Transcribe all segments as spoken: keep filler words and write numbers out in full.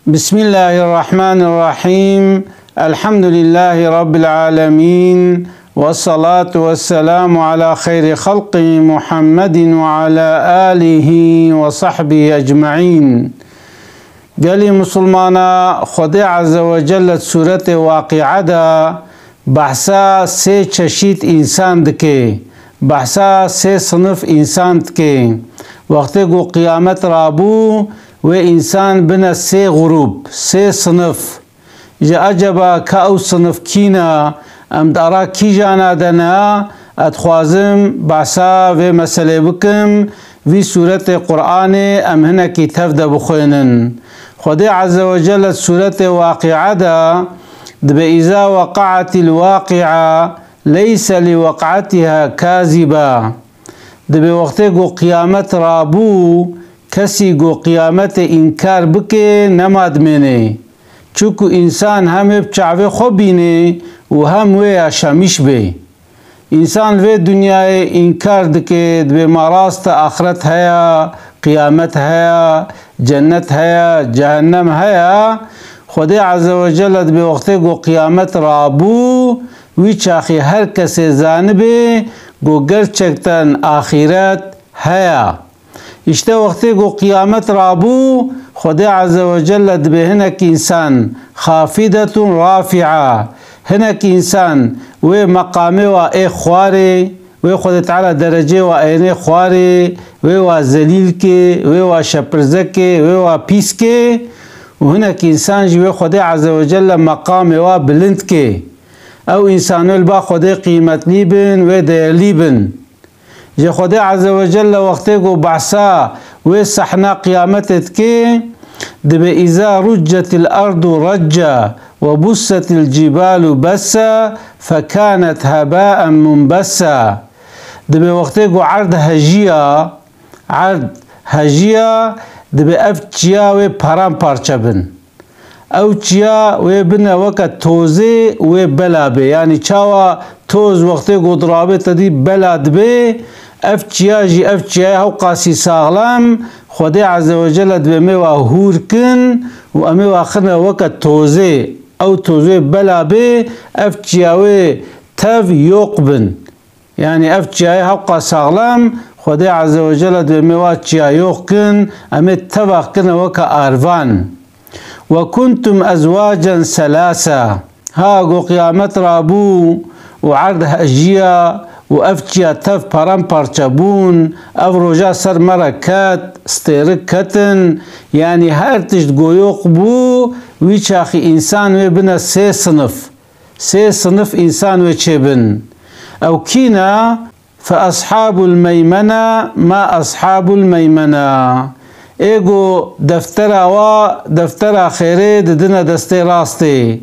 بسم الله الرحمن الرحيم. الحمد لله رب العالمين. والصلاة والسلام على خير خلقه محمد وعلى آله وصحبه أجمعين. Gelî Musulmana, Xwedê Azze ve Celle di Sûretê Waqi'a de behsa sê çeşît însan dike, behsa sê sinif însan dike. Wextê ku qiyamet rabû, wê însan bine sê grûp, sê sinif. Ji eceba ka ew sinif kî ne, em di ara kîjana de ne, ez dixwazim behsa vê meselê bikim, vî sûretê Qur'anê em hinekî tev de bixwênin. Xwedê Azze ve Celle di sûretê Waqi'a de dibe, "Îza weqa'atil waqi'a, leyse li weq'atiha kaziba." Dibe wextê ku qiyamet rabû, kesî ku qiyametê înkar bike, nema dimêne. Çunku însan hem wê bi çavê xwe bîne û hem wê yaşamîş be. Însan vê dinyayê înkar dike, dibê ma rast e, axiret heye, qiyamet heye, cennet heye, cehennem heye. Xwedê Azze ve Celle dibê wextê ku qiyamet rabû, wî çaxî her kesê zanibe ku gerçekten axiret heye. Îşte wextê ku qiyamet rabû, Xwedê Azze ve Celle dibê hinek însan xafidetun rafi'a, hinek însan wê meqamê wa ê xwarê, wê Xwedê Teala derecê wa ênê xwarê, wê wa zelîl ke, wê wa şepirzeke, wê wa pîs ke û hinek însan jî wê Xwedê Azze ve Celle meqamê wa bilind ke. Ew însan wê li ba Xwedê qîmetlî bin, wê değerlî bin. Ji Xwedê Azze ve Celle wextê ku behsa wê sehna qiyametê dike, dibe, "Îza ruccetil ardu racca ve bussetil cibalu bessa fekanet hebaen munbessa." Dibe wextê ku erd hejiya, erd hejiya, dibe ev çiya wê paramparçe bin. Ew çiya wê bine weke tozê, wê bela bê. Yanî çawa toz wextê ku dirabe te dî bela dibe, ev çiya jî, ev çiyayê hewqasî saxlem, Xwedê Azze ve Celle dibe me wa hûr kin û em ê wa xine weke tozê. Ew tozê bela bê, ev çiya wê tev yoq bin. Yanî ev çiyayê hewqa saxlem, Xwedê Azze ve Celle dibê me wa çiya yox kin, em ê tev wa kine weke arvan. "Ve kuntum ezwacen selasa." Ha, ku qiyamet rabû û erd hejiya û ev çiya tev paramparçe bûn, ev roja ser me re ket, stêrik ketin, yanî her tişt ku yox bû, wî çaxî însan wê bine sê sinif. Sê sinif însan wê çêbin. Ew kî ne? Fe ashabul meymene ma ashabul meymene. Ê ku deftera wa, deftera xêrê didine destê rastê,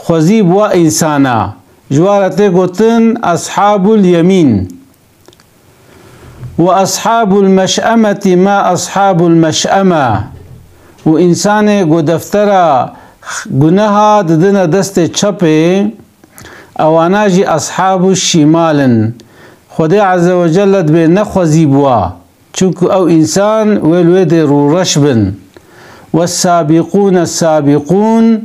xwezî bi wa însana. Ji wa re tê gotin ashabul yemîn. "Ve ashabul meş'emeti ma ashabul meş'eme." Û însanê ku deftera guneha didine destê çepê, ewana jî ashabu şimal in. Xwedê Azze ve Celle dibê nexwezî bi wa. Çunku ew însan wê li wê dê rûreş bin. "Wes-sabîqûne sabîqûn",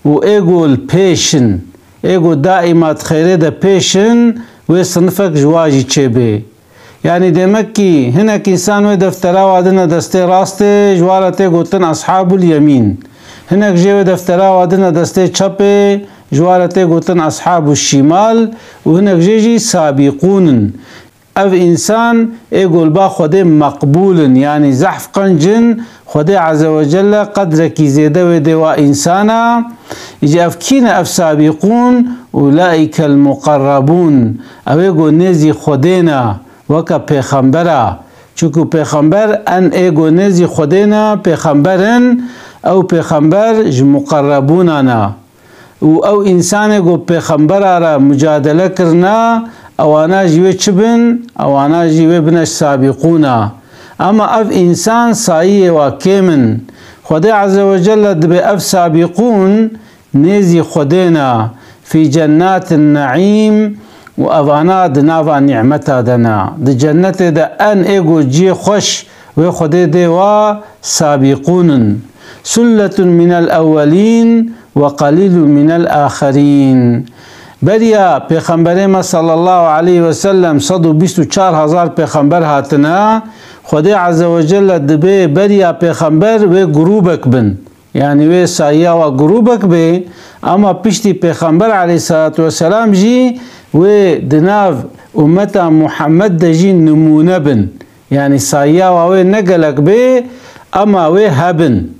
û ê ku li pêş in, ê ku daîma di xêrê de pêş in, wê sinifek ji wa jî çêbê. Yanî demek kî hinek însan wê deftera wa dine destê rastê, ji wa re tê gotin ashabul yemîn. Hinek jê wê deftera wa dine destê çepê, ji wa re tê gotin ashabu şimal û hinek jê jî sabîqûn in. Ev însan ê ku li ba Xwedê meqbûl in, yanî zehf qenc in, Xwedê Azze ve Celle qedrekî zêde wê dê wa însana. Îca ev kî ne ev sabîqûn? Ulaikel muqerrebûn. Ew ê ku nêzî Xwedê ne, weke pêxembera. Çunku pêxember en ê ku nêzî Xwedê ne, pêxember in, ew pêxember ji muqerrebûnan e. Û ew însanê ku pêxembera re mucadele kirine, ewana jî wê çi bin? Ewana jî wê bine sabîqûna. Ema ev însan sayiyê wa kêm in. Xwedê Azze ve Celle dibê ev sabîqûn nêzî Xwedê ne, fî cennatin neîm, û evana di nava nîmeta de ne. Di cennetê de en ê ku ciyê xweş wê Xwedê dê wa sabîqûn in. Sulletun minel ewwelîn ve qalîlun minel axirin. Beriya Pêxemberê me sallallahu aleyhi ve sellem sed û bîst û çar hezar pêxember hatine. Xwedê Azze ve Celle dibê beriya pêxember wê grûbek bin. Yanî wê sayiya wa grûbek bê, ama piştî Pêxember aleyhissalatu vesselam jî wê di nav ummeta Muhammed de jî nimûne bin. Yanî sayiya wa wê ne gelek bê, ama wê hebin.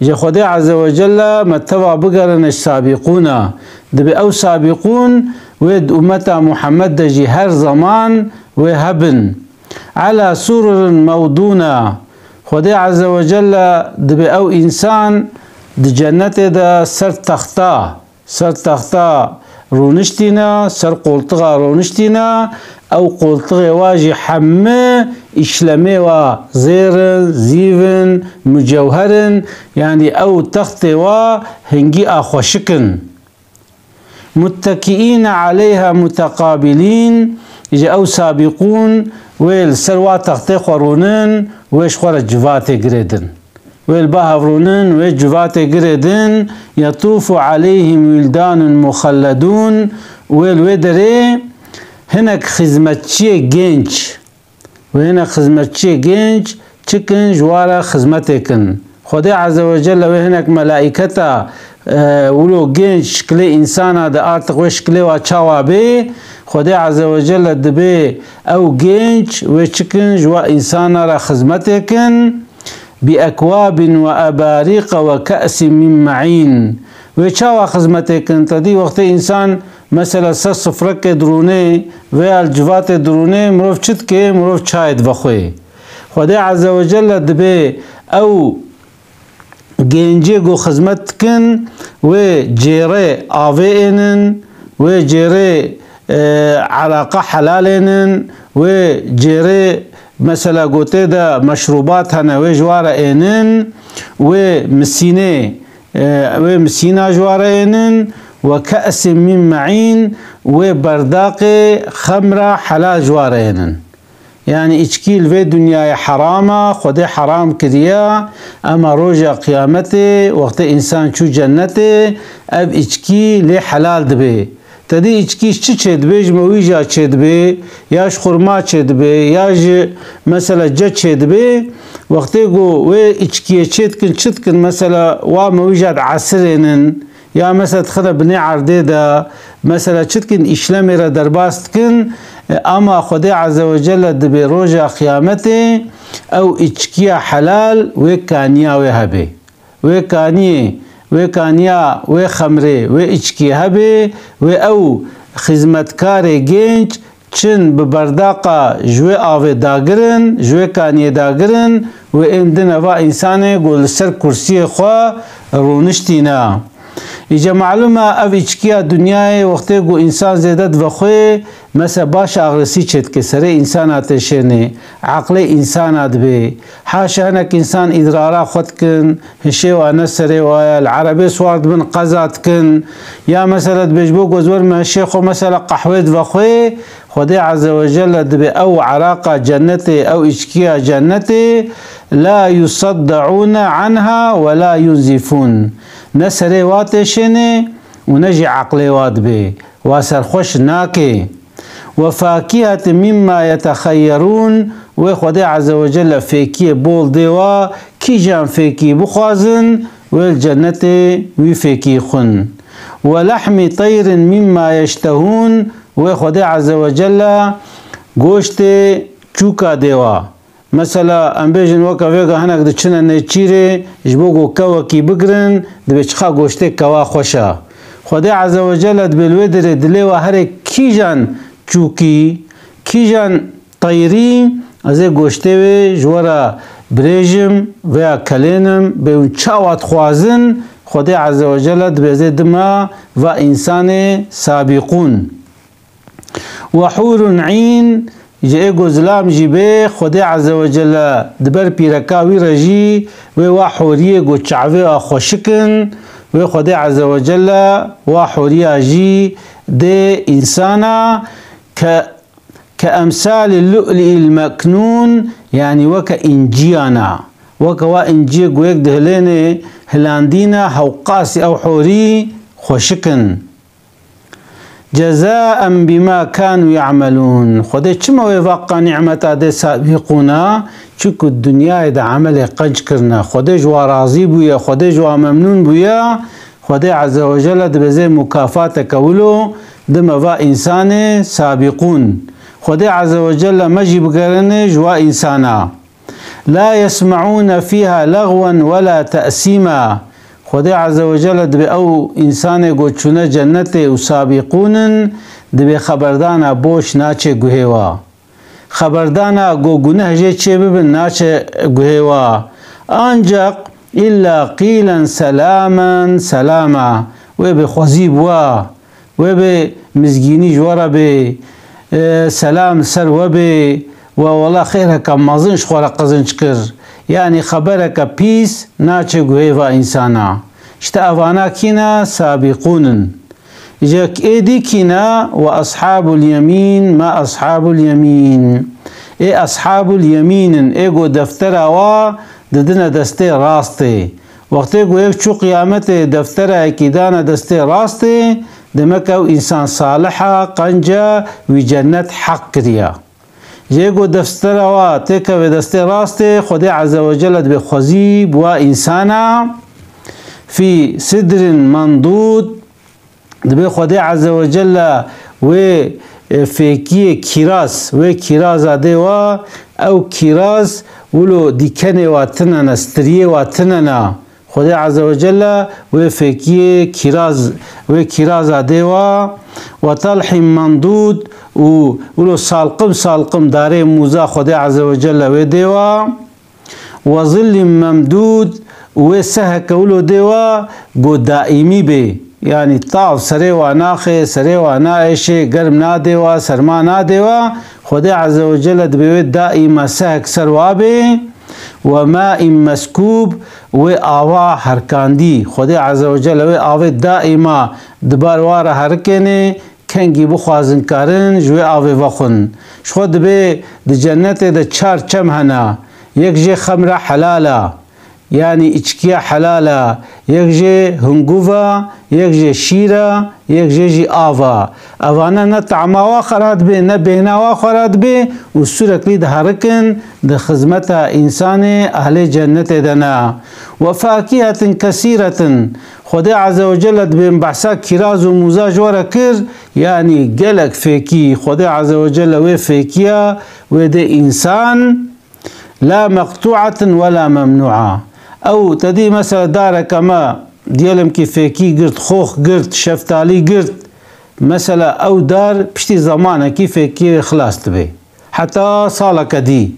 Ji Xwedê Azze ve Celle me teva bigerin ji sabîqûna. Dibê ew sabîqûn wê di ummeta Muhammed de jî her zeman wê hebin. Ala sururin mewdûna. Xwedê Azze ve Celle dibê ew însan di cennetê de ser texta, ser texta rûniştîne, ser qoltixa rûniştîne, ew qoltixê wa jî hemî îşlemê wa zêr in, zîv in, mucewher in, yanî ew textê wa hingî a xweşik in. Muttekiîne aleyha muteqabilîn, ji ew sabîqûn wê li ser wa textê xwe rûnin, wê ji xwe re civatê girêdin. Wê li ba hev rûnin, wê civatê girêdin, yetûfu aleyhim wildanun muxelledûn, wê li wê derê hinek xizmetçiyê genç, wê hinek xizmetçiyê genç çikin ji wa re xizmetê kin. Xwedê Azze ve Celle wê hinek melaîketa, e, wilo genç şikilê însana de artık wê şikilê wa çawa bê, Xwedê Azze ve Celle dibê ew genç wê çikin ji wa însana re xizmetê kin. Bi ekwabin ve ebarîqe ve ke'sin min me'în. Wê çawa xizmetê kin? Te dî wextê însan mesela ser sifrekê dirûnê veya li civatê dirûnê, mirov çi dike? Mirov çayê divexwê. Xwedê Azze ve Celle dibê ew gencê ku xizmet dikin, wê cêrê avê ênin, wê cêrê, e, eraqa helal ênin, wê cêrê mesela gotê de meşrûbat hene, wê ji wa re ênin, wê misînê, e, wê misîna ji wa re ênin, ve ke'sin min me'în, wê berdaqê xemra helal ji wa re ênin. Yanî îçkî li vê dinyayê heram e, Xwedê heram kiriye, ema roja qiyametê, wextê însan çû cennetê, ev îçkî lê helal dibe. Te dî îçkî ji çi çêdibe? Ji mewîja çêdibe, ya ji xurma çêdibe, ya ji mesela ce çêdibe. Wextê ku wê îçkiyê çêdikin, çi dikin? Mesela wa mewîja diesirênin, ya mesela dixine binê erdê de, mesela çi dikin, îşlemê re derbas dikin, e, ama Xwedê Azze ve Celle dibê roja qiyametê ew îçkiya helal wê kaniya wê hebe. Wê kaniyê, wê kaniya wê xemrê, wê îçkiyê hebe, wê ew xizmetkarê genç çin bi berdaqa ji wê avê dagirin, ji wê kaniyê dagirin, wê ên dine va însanê ku li ser kursiyê xwe rûniştîne. Îca malûm e, ev îçkiya dinyayê wextê ku însan zêde divexwê, mesela baş agrêsî çêdike, serê însana têşênê, eqlê însana dibê. Haşa hinek însan îdrara xwe dikin, hişê wa ne serê wa ye, li erebê siwar dibin qeza dikin. Ya mesela dibê ji bo ku ez werim hişê xwe mesela qehwê divexwê, Xwedê Azze ve Celle dibê ew eraqa cennetê, ew îçkiya cennetê, la yusaddaûne anha ve la yunzifûn. Ne serê wa têşênê û ne jî eqlê wa dibê. Wa serxweş nake. Ve fakihetin mimma yetexeyyerûn, wê Xwedê Azze ve Celle fêkiyê bol dê wa, kîjan fêkî bixwazin, wê li cennetê wî fêkî xwin. Ve lehmi teyrin mimma yeştehûn, wê Xwedê Azze ve Celle goştê çûka dê wa. Mesela, em bêjin weke vêga hinek diçine nêçîrê, ji bo ku kewekî bigirin, dibê çiqa goştê kewa xweş e. Xwedê Azze ve Celle dibê li wê derê dilê we herê kîjan çûkî, kîjan teyrî, ez ê goştê wê ji we re birêjim veya kelênim, bê hûn çawa dixwazin, Xwedê Azze ve Celle dibê ez ê dima va însanê sabîqûn. Ve hûrun în, ji ê ku zilam jî bê, Xwedê Azze ve Celle di ber pîreka wî re jî wê wa hûriyê ku çavê a xweşik in, wê Xwedê Azze ve Celle wa hûriya jî dê însana ke, ke emsalî lu'li'il meknûn, yanî weke înciyana. Weke wa înciyê ku yek dihilênê hilandîne, hewqasî ew horî xweşik in. Cezaen bima kanu ya'melun. Xwedê çima wê vaqa nîmeta dê sabîqûna? Çunku dinyayê de emelê qenc kirine. Xwedê ji wa razî bûye, Xwedê ji wa memnûn bûye. Xwedê Azze ve Celle dibêze mukafateke wilo dime va însanê sabîqûn. Xwedê Azze ve Celle me jî bigerine ji wa însana. La yesme'ûne fîha lexwen we la te'sîma. Xwedê Azze ve Celle dibê ew însanê ku çûne cennetê û sabîqûn in, dibê xeberdana boş naçe guhê wa. Xeberdana ku guneh jê çê bibin naçe guhê wa. Ancaq îlla qîlen selamen selama. Wê bê xwezî bi wa. Wê bê mizgînî ji we re bê, e, selam ser we bê, we wela xêreke mezin ji xwe re qezinc kir. Yanî xebereke pîs naçe guhê va însana. Ji te evana kî ne? Sabîqûn in. Ji êdî kî ne? Ve ashabul yemîn, ma ashabul yemîn. Ê ashabul yemîn in, ê ku deftera wa didine destê rastê. Wextê ku yek çû qiyametê defterayekî dane destê rastê, demek ew însan salih e, qenc e, wî cennet heq kiriye. Jê ku deftera wa têkeve destê rastê, Xwedê Azze ve Celle dibê xwezî bi wa însana, fî sidrin mendûd, Dibê Xwedê Azze ve Celle wê, e, fêkiyê kîraz, wê kîraza dê wa, ew kîraz wilo dîkenê wa tine ne, striyê wa tine ne. Xwedê Azze ve Celle wê fêkiyê kîraz, wê kîraza dê wa, ve telhîn mendûd û wilo salqim salqim darê mûza Xwedê Azze ve Celle wê dê wa. Ve zillin memdûd, û wê seheke wilo dê wa ku daîmî bê. Yanî tav serê wa naxê, serê wa naêşê, germ nadê wa, serma nadê wa. Xwedê Azze ve Celle dibê wê daîma sehek ser wa bê. Ve maîn meskûb, wê ava herkandî. Xwedê Azze ve Celle wê avê daîma di bar wa re herikênê. Kengî bixwazin karin ji wê avê vexwin. Ji xwe dibê di cennetê de çar çem hene. Yek jê xemra helal e, yanî içkiya helal e, yek jê hunguv e, yek jê şîr e, yek jê jî av e. Evane ne tama wa xwe re dibê, ne bêhna wa xwe re dibê û sûreklî diherikin di xizmeta însanê ehlê cennetê de ne. Ve fakihetin kesîretin. Xwedê Azze ve Celle dibê min behsa kîraz û mûza ji we re kir, yanî gelek fêkî. Xwedê Azze ve Celle wê fêkiya wê dê însan, la meqtu'atin we la memnu'a. Ew te dî mesela dareke me, diyelim ki fêkî girt, xox girt, şeftalî girt. Mesela ew dar piştî zemanekî fêkiyê xilas dibe. Heta saleke dî.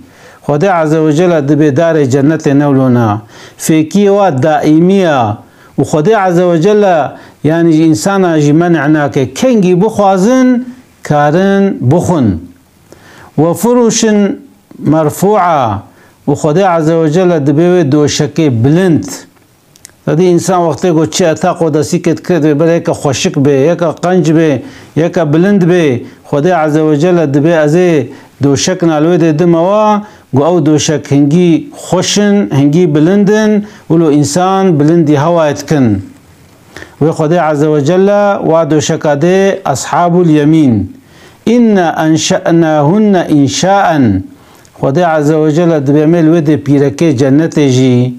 Xwedê Azze ve Celle dibê darê cennetê newlona. Fêkiyê wa daîmî ya. Û Xwedê Azze ve Celle, yanî ji însana jî men'a nake. Kengî bixwazin, karin bixwin. Ve furuşin merfû'a. Û Xwedê Azze ve Celle dibê wê doşekê bilind. Tedî însan wextê ku çi etaq û desîkê dikir, dibê ber yeke xweşik bê, yeke qenc bê, yeke bilind bê. Xwedê Azze ve Celle dibê ez ê doşekna li wê dê dime wa, ku ew doşek hingî xweş in, hingî bilind in, wilo însan bilindî hewayê dikin. Wê Xwedê Azze ve Celle wa doşeka dê Ashabul Yemîn. Înne enşe'nâhunne înşaen. Xwedê Azze ve Celle dibê me li wê dê pîrekê cennetê jî.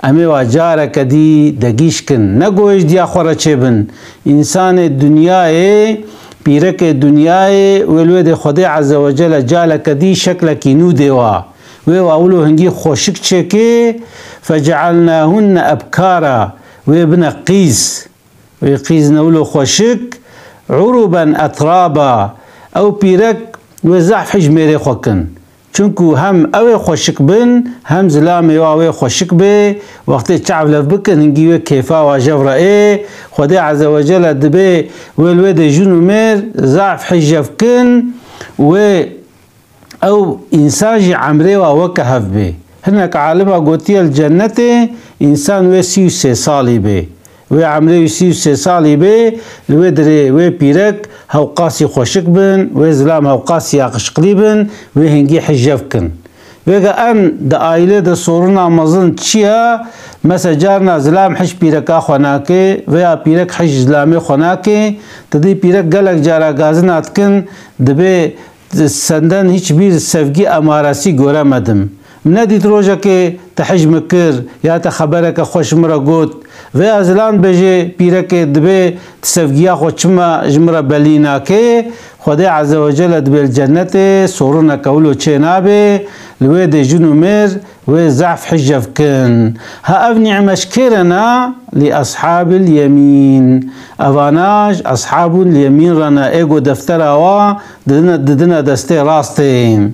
Em ê wa careke dî degîş kin. Ne ku wê ji diya xwe re çêbin. Însanê dinyayê, pîrekê dinyayê, wê li wê dê Xwedê Azze ve Celle caleke dî şeklekî nû dê wa. Wê wa wilo hingî xweşik çêkê, fece'alnâhunne ebkara, wê bine qîz. Wê qîz ne wilo xweşik, uruben etraba. Ew pîrek wê zehf hij mêrê xwe kin. Çunku hem ew ê xweşik bin, hem zilamê wa wê xweşik bê. Wextê çav lev bikin, hingî wê kêfa wa jev re ê. Xwedê Azze ve Celle dibê wê li wê dê jin û mêr zehf hij jev kin. Wê Ew însan jî emrê wa weke hev bê. Hinek alima gotiye li cennetê însan wê sî û sê salî bê. Wê emrê wî sî û sê salî bê, li wê dirê wê pîrek hewqasî xweşik bin, wê zilam hewqasî yaqişqilî bin, wê hingî hij jev kin. Vêga en di aîlê de sorina mezin çi ye? Mesela carna zilam hej pîreka xwe nake veya pîrek hej zilamê xwe nake. Ti dî pîrek gelek cara gazina dikin, dibê senden hiçbir sevgi amaresi göremedim. Min nedît rojekê te hej min kir ya te xebereke xweş ji min re got. Veya zilam bêje pîrekê dibê tu sevgiya xwe çima ji min re belî nake? Xwedê Azze ve Celle dibê li cennetê sorineke wilo çê nabe, li wê dê jin û mêr wê zehf hicv kin. Ha ev nîme ji kê re ne? Li ashabil yemîn. Evana ji ashabul yemîn re ne, ê ku deftera wa didine, didine destê rastê.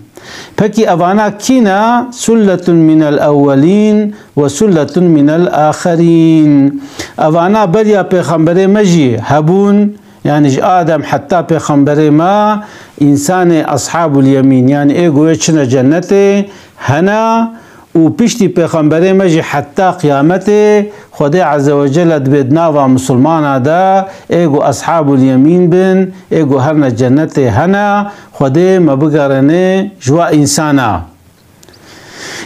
Pekî evana kî ne? Sulletun minel ewwelîn ve sulletun minel axerîn. Evana beriya pêxemberê me jî hebûn, yanî ji Adem heta pêxemberê me, însanê ashabul yemîn, yanî ê ku wê çine cennetê, hene û piştî pêxemberê me jî heta qiyametê Xwedê Azze ve Celle dibê di nava misilmana de ê ku ashabul yemîn bin, ê ku herine cennetê hene, Xwedê me bigerêne ji wa însana.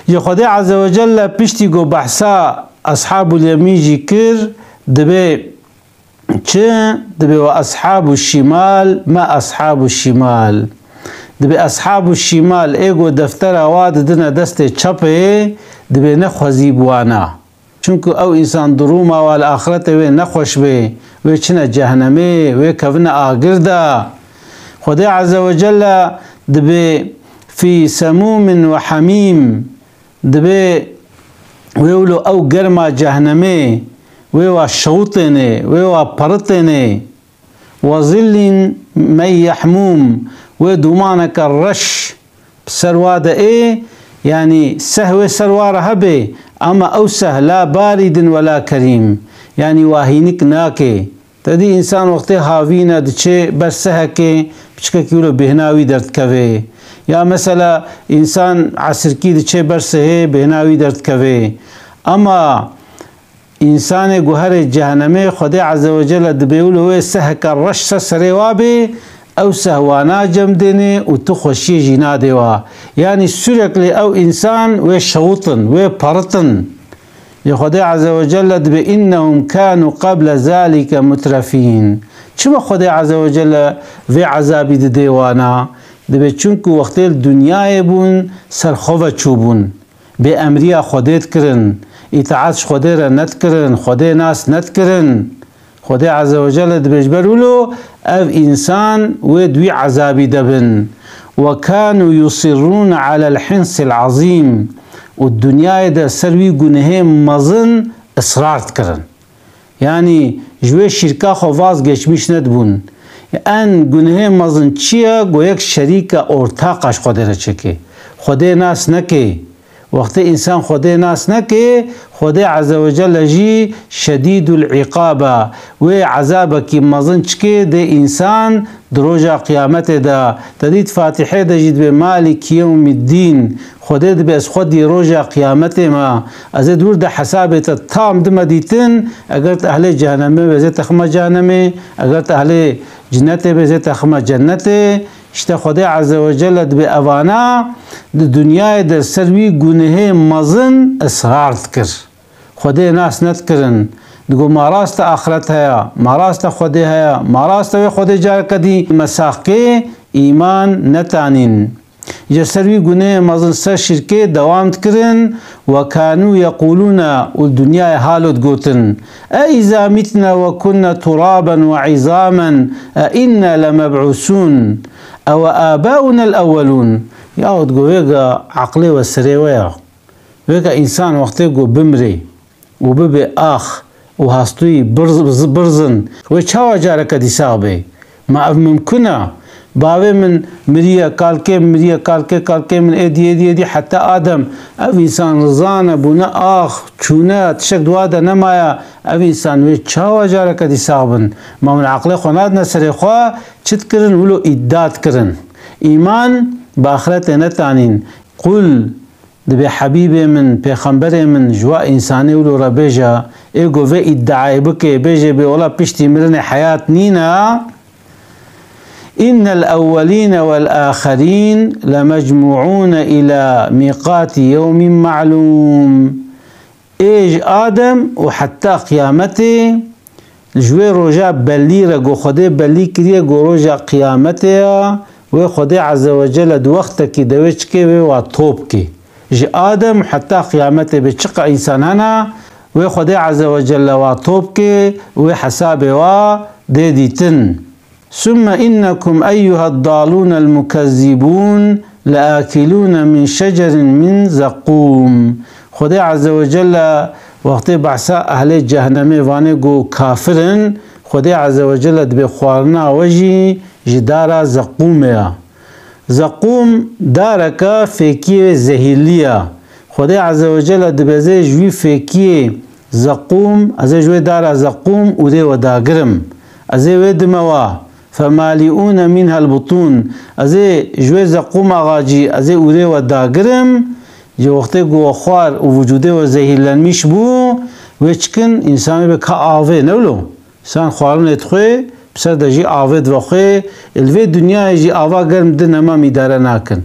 Ji Xwedê Azze ve Celle piştî ku behsa ashabul yemîn jî kir, dibê çi? Dibê we ashabu şimal, me ashabu şimal. Dibê ashabu şimal ê ku deftera wa didine destê çepê, dibê nexwezî bi wana. Çunku ew însan durûma wa li axretê wê nexweş bê, wê çine cehnemê, wê kevine agir de. Xwedê Azze ve Celle dibê fî semûmin ve hamîm, dibê wê wilo ew germa cehnemê, wê wa şewitêne, wê wa peritêne. Ve zillin min yehmûm, wê dûmaneke reş bi ser wa de ê, yanî seh wê ser wa re hebe, ama ew seh la baridin ve la kerîm, yanî wa hînik nake. Te dî însan wextê havîne diçe ber sehekê, piçkekî wilo bêhna wî derdikeve. Ya mesela însan esirkî diçe ber sehê, bêhna wî derdikeve. Ama însanê guherê cehenemê Xwedê Azze ve Celle dibê wilo wê seheke reş ser serê wa bê, ew seh wa nacemdêne û tu xweşiyê jî nadê wa. Yanî sürekli ew însan wê şewitin, wê peritin. Yê Xwedê Azze ve Celle dibê, "Innehum kanu qable zalike mutrefîn." Çima Xwedê Azze ve Celle vê ezabî didê wana? Dibê, çunku wextê li dinyayê bûn, ser xwe ve çûbûn. Bêemriya Xwedê dikirin, îtaet ji Xwedê re nedikirin, Xwedê nas nedikirin. Xwedê Azze ve Celle dibê ji ber wilo ev însan wê di wî ezabî de bin. "Ve kanu yusirrûne alel hinsil azîm." Û dinyayê de ser wî gunehê mezin israr dikirin. Yanî ji wê şîrka xwe vazgeçmiş nedibûn. En gunehê mezin çi ye? Go yek şerîka ortaqa ji Xwedê re çêke. Xwedê nas neke. Wextê însan Xwedê nas neke, Xwedê Azze ve Celle jî şedîdul îqab e. Wê ezabekî mezin çike dê însan di roja qiyametê de. Te dît Fatîhê de jî dibê Maliki yewmiddîn. Xwedê dibê ez xwedî roja qiyametê me. Ez ê di wir de hesabê te tam dime dîtin. Eger te ehlê cehenemê be, ez ê te xime cehenemê. Eger te ehlê cinetê be, ez ê te xime cennetê. Îşte Xwedê Azze ve Celle dibê evana di dinyayê de ser wî gunehê mezin israr dikir. Xwedê nas nedikirin. Digo, ma rast e axiret heye, ma rast e Xwedê heye, ma rast e wê Xwedê careke dî me sax kê, îman netanîn. Ji ser wî gunehê mezin ser şirkê dewam dikirin, "Ve kanu yequlûne", û dinyayê halo digotin, "E îza mitne ve kunne turaben ve îzamen, e inne lemeb'ûsûn, ewe âbâunel ewwelûn." Yahut go vêga eqlê we serê we ya. Vêga însan wextê ku bimrê û bibê ax û hastûyî birz-, birzin, wê çawa careke dî sax bê? Ma ev mimkun e? Bavê min miriye, kalkê min miriye, kalkê kalkê min êdî, êdî, êdî heta Adem. Ev însan rizane bûne ax, çûne, tiştek di wa de nemaye. Ev însan wê çawa careke dî sax bin? Ma min eqlê xwe nadine serê xwe, çi dikirin? Wilo îddia dikirin. Îman bi axretê netanîn. Qul Dibê hebîbê min, pêxemberê min, ji wa însanê wilo re bêje, ê ku vê îddiayê bike, bêje bê wela piştî mirinê heyat nîne, إن الأولين والآخرين لمجموعون إلى ميقات يوم معلوم. Ê ji Adem û heta qiyametê, ji wê roja belî re ku Xwedê belî kiriye ku roja qiyametê ya, wê Xwedê Azze ve Celle di wextekî de wê çikê wê wa top kê. Ji Adem heta qiyametê bê çiqa însan hena, wê Xwedê Azze ve Celle wa top kê, wê hesabê wa dê dîtin. ثم إنكم أيها الضالون المكذبون لآكلون من شجر من زقوم. Xwedê Azze ve Celle wextê behsa ehlê cehennemê vanê ku kafir in, Xwedê Azze ve Celle dibê xwarina we jî ji dara zeqûmê ya. Zeqûm dareka fêkiyê zehîrlî ya. Xwedê Azze ve Celle dibêze ji wî fêkiyê zeqûm, ez ê ji wê dara zeqûm ûrê we dagirim. Ez ê wê dime wa. فمالئون منها البطون. Ez ê ji wê zeqûma xacî, ez ê ûrê we dagirim. Ji wextê ku we xwar û vücudê we zehîrlenmiş bû, wê çikin, însan wê ka avê, ne wilo? Însan xwarinê dixwê, bi ser de jî avê divexwê, li vê dinyayê jî ava germ di nema mîdare nakin.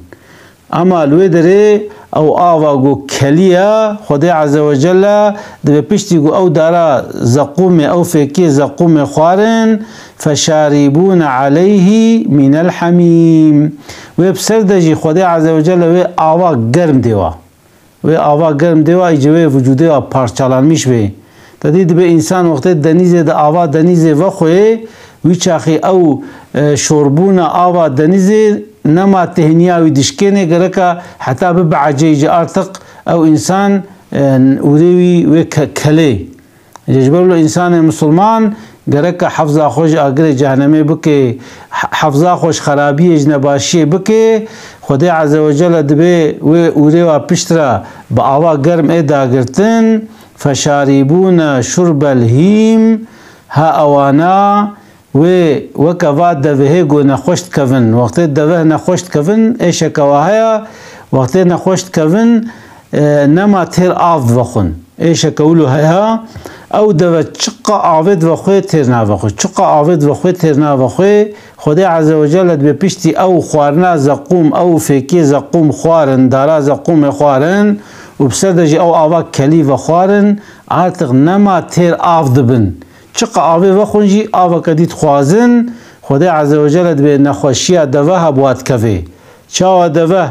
Ama li wê derê ew ava ku kelî ya, Xwedê Azze ve Celle dibê piştî ku ew dara zeqûmê, ew fêkê zeqûmê xwarin, فشاربون عليه من الحميم. Wê bi ser de jî Xwedê Azze ve Celle wê ava germ dê wa. Wê ava germ dê wa, îce wê vücudê wa parçalanmiş bê. Te dî dibê însan wextê denîzê de ava denîzê vexwê, wî çaxî ew, e, şorbûna ava denîzê nema têhniya wî dişkênê, gereka heta bibe ecêyî jî artıq ew însan, e, ûrê wî wê ke-, kelê. Ji ber wilo însanê misilman gereka hefza xwe ji agirê cehennemê bike, he-, hefza xwe ji xerabiyê, ji nebaşiyê bike, Xwedê Azze ve Celle dibê wê ûrê wa pişt re bi ava germ ê dagirtin, فشاربون شرب الهيم, ha ewana wê weke va devihê ku nexweş dikevin. Wextê devih nexweş dikevin, êşeke wa heye, wextê nexweş dikevin, e, nema têr av divexwin. Êşeke wilo heye, ew deve çiqa avê divexwê têr navexwe. Çiqa avê divexwê têr navexwê. Xwedê Azze ve Celle dibê piştî ew xwarina zeqûm, ew fêkê zeqûm xwarin, dara zeqûmê xwarin û bi ser de jî ew ava kelî vexwarin, artıq nema têr av dibin. Çiqa avê vexwin jî aveke dî dixwazin, Xwedê Azze ve Celle dibê nexweşiya deve ha bi wa dikevê. Çawa deve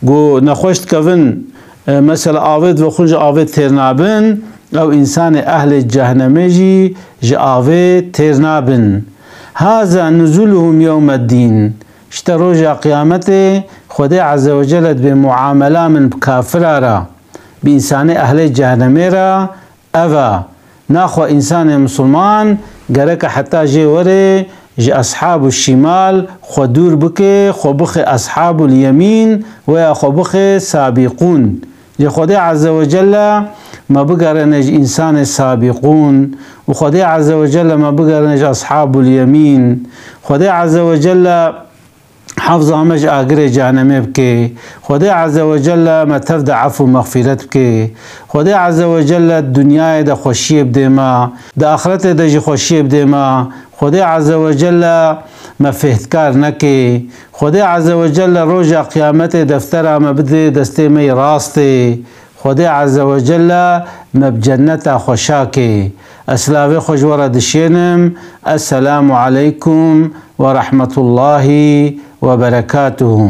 ku nexweş dikevin, e, mesela avê divexwin ji avê têr nabin, ew însanê ehlê cehnemê jî ji avê têr nabin. هذا نزلهم يوم الدين. Îşte roja qiyametê Xwedê Azze ve Celle dibê muamela min bi kafira re, bi însanê ehlê cehnemê re, ev e. Naxwe însanê misilman gereke heta jê were ji eshabû şimal xwe dûr bike, xwe bixe eshabûl yemîn, weya xwe bixe sabîqûn. Lê Xwedê Azze ve Celle me bigerîne ji însanê sabîqûn û Xwedê Azze ve Celle me bigerîne ji eshabûl yemîn. Xwedê Azze ve Celle hefza me ji agirê cehennemê bike. Xwedê Azze ve Celle me tev de efû mexfîret bike. Xwedê Azze ve Celle di dinyayê de xweşiyê bidê me, di axretê de jî xweşiyê bidê me. Xwedê Azze ve Celle me fêhtkar neke. Xwedê Azze ve Celle roja qiyametê deftera me bidê destê me yê rastê. Xwedê Azze ve Celle me bi cenneta xweşa kê. Ez silavê xwe ji we re dişênim. Esselamu aleykum ve rahmetullahi ve berekatuhu.